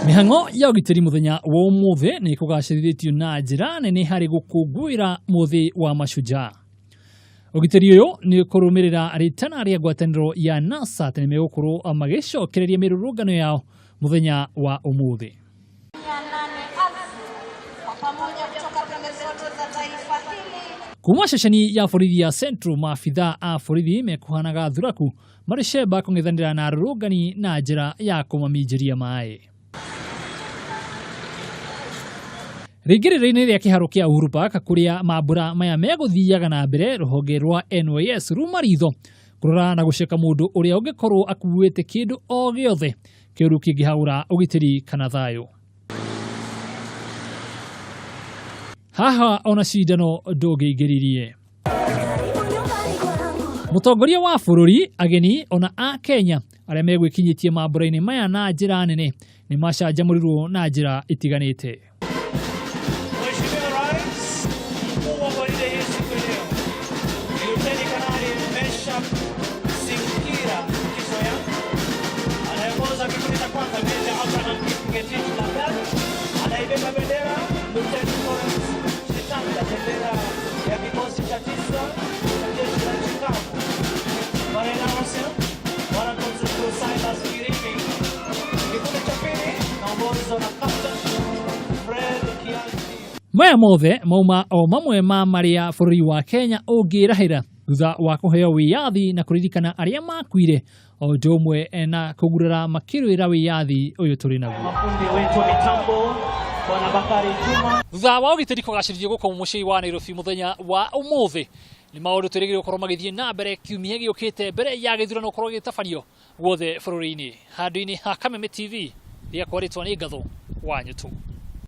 Mĩhang'o ya ũgitĩri mũthenya wa ũmũthĩ nĩ kũgacĩrithĩtio na njĩra nene harĩ gũkũngũĩra mũthĩ wa mashujaa. Ũgitĩri ũyũ nĩ kũrũmĩrĩra rĩtana rĩa ngwatanĩro ya NASA atĩ nĩ megũkorwo magĩcokereria mĩrũrũngano yao mũthenya wa ũmũthĩ. Kuma ceceni ya borithi ya Central, maabithaa a borithi mekuhanaga thuraku marĩ cemba kũng'ethanĩra na arũrũngani na njĩra ya kũmaminjĩria maĩ. Rĩingĩrĩro-inĩ rĩa kĩharo kĩa Uhuru Park kũrĩa mambura maya megũthiaga na mbere, rũhonge rwa NYS ruma ritho kũrora na gũceka mũndũ ũrĩa ũngĩkorwo akuĩte kĩndũ o gĩothe kĩũru kĩngĩhaũra ũgitĩri kana thayũ. Haha ona cindano ndũngĩingĩririe. Mũtongoria wa bũrũri, ageni ona a Kenya arĩa megwĩkinyĩtie mambura-inĩ maya na njĩra nene nĩ macanjamũrirwo na njĩra itiganĩte. Mheshimiwa Rais, mkuu wa gwaride hii siku ya leo ni Luteni Kanali Meshack Sinkira Kisoya, anayeongoza kikundi cha kwanza Meja Abraham Kipngetich Lagat, anaibeba bendera Luteni Florence Chitanda, bendera ya kikosi cha tisa cha jeshi la nchi kavu. Marina Russell, wanafunzi Silas Kirimi. Kikundi cha pili naongozwa na Captain Fred Kianzi. Maya mothe mauma o mamwe ma marĩa bũrũri wa Kenya ũngĩrahĩra thutha wa kũheo wĩyathi na kũririkana arĩa makuire o ũndũ ũmwe na kũgurara makĩrũĩra wĩyathi ũyũ tũrĩ naguo. Mafundi wetu wa mitambo Bwana Bakari Juma. Thutha wa ũgitĩri kũgacĩrithio gũkũ mũciĩ wa Nairobi mũthenya wa ũmũthĩ, nĩ maũndũ twĩrĩgĩrĩirwo gũkorwo magĩthiĩ na mbere kiumia gĩũkĩte mbere ya gĩthurano gũkorwo gĩgĩtabanio guothe bũrũri-inĩ. Handũ-inĩ ha Kameme TV, rĩakwa rĩtwa nĩ Ngatho wa Nyũtũ.